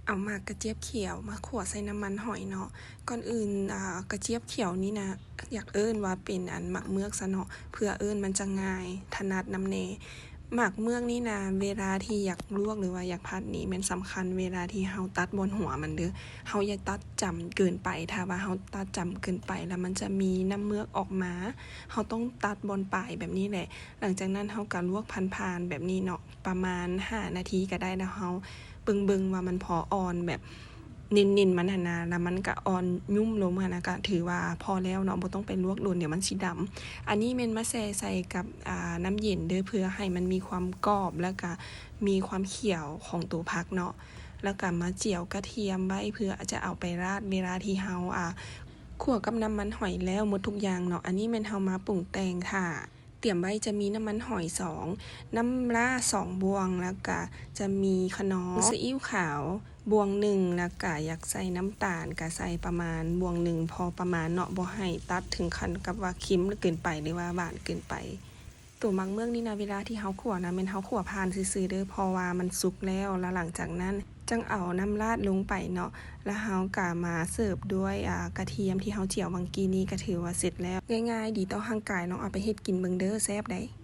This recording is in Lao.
ເອົາໝາກກະຈຽບຂຽວມາຂົ້ວໃສ່ນ້ຳມັນຫອຍເນາະ. ກ່ອນອື່ນ ອາ ກະຈຽບຂຽວນີ້ນະ ຢາກເອີ້ນວ່າເປັນອັນໝາກເມືອກຊະເນາະ ເພື່ອເອີ້ນມັນຈະງ່າຍ ຖະໜັດນຳແດ່. ໝາກເມືອກນີ້ນະ ເວລາທີ່ຢາກລວກ ຫຼືວ່າຢາກຜັດນີ້ ແມ່ນສຳຄັນເວລາທີ່ເຮົາຕັດບ່ອນຫົວມັນເດີ້. ເຮົາຢ່າຕັດຈຳເກີນໄປ, ຖ້າວ່າເຮົາຕັດຈຳເກີນໄປແລ້ວ ມັນຈະມີນ້ຳເມືອກອອກມາ. ເຮົາຕ້ອງຕັດບ່ອນປາຍແບບນີ້ແຫຼະ. ຫຼັງຈາກນັ້ນເຮົາກະລວກຜ່ານໆແບບນີ້ເນາະ ປະມານຫ້ານາທີກະໄດ້ ແລ້ວເຮົາເບິ່ງໆວ່າມັນພໍອ່ອນ ແບບເນັ້ນໆມັນຫັ້ນນະ ແລ້ວມັນກະອ່ອນຫຍຸ້ມລົງຫັ້ນນະ ກະຖືວ່າພໍແລ້ວເນາະ ບໍ່ຕ້ອງໄປລວກດົນ ດຽວມັນຊິດຳ. ອັນນີ້ແມ່ນມາແຊ່ໃສ່ກັບ ອາ ນ້ຳເຢັນເດີ້ ເພື່ອໃຫ້ມັນມີຄວາມກອບ ແລ້ວກະມີຄວາມຂຽວຂອງໂຕຜັກເນາະ. ແລ້ວກະມາຈຽວກະທຽມໄວ້ ເພື່ອຈະເອົາໄປລາດເວລາທີ່ເຮົາ ອາ ຂົ້ວກັບນ້ຳມັນຫອຍແລ້ວໝົດທຸກຢ່າງເນາະ. ອັນນີ້ແມ່ນເຮົາມາປຸງແຕ່ງຖ້າ. ຕຽມໄວ້ຈະມີນ້ຳມັນຫອຍສອງ, ນ້ຳຫຼ້າສອງບ່ວງ, ແລ້ວກະຈະມີຂະໜໍ, ຊີອິ້ວຂາວບ່ວງໜຶ່ງ, ແລ້ວກະຢາກໃສ່ນ້ຳຕານ ກະໃສ່ປະມານບ່ວງໜຶ່ງພໍປະມານເນາະ, ບໍ່ໃຫ້ຕັດເຖິງຂັ້ນກັບວ່າເຄັມເກີນໄປ ຫຼືວ່າຫວານເກີນໄປ. ໂຕໝາກເມືອກນີ້ນະ ເວລາທີ່ເຮົາຂົ້ວນະ ແມ່ນເຮົາຂົ້ວຜ່ານຊື່ໆເດີ້ ເພາະວ່າມັນສຸກແລ້ວ. ແລ້ວຫຼັງຈາກນັ້ນຈັ່ງເອົານ້ຳລາດລົງໄປເນາະ, ແລ້ວເຮົາກະມາເສີບດ້ວຍ ອາ ກະທຽມທີ່ເຮົາຈຽວຫວ່າງກີ້ນີ້ ກະຖືວ່າເສັດແລ້ວ. ງ່າຍໆ ດີຕໍ່ຮ່າງກາຍ, ລອງເອົາໄປເຮັດກິນເບິ່ງເດີ້ ແຊບໃດ໋.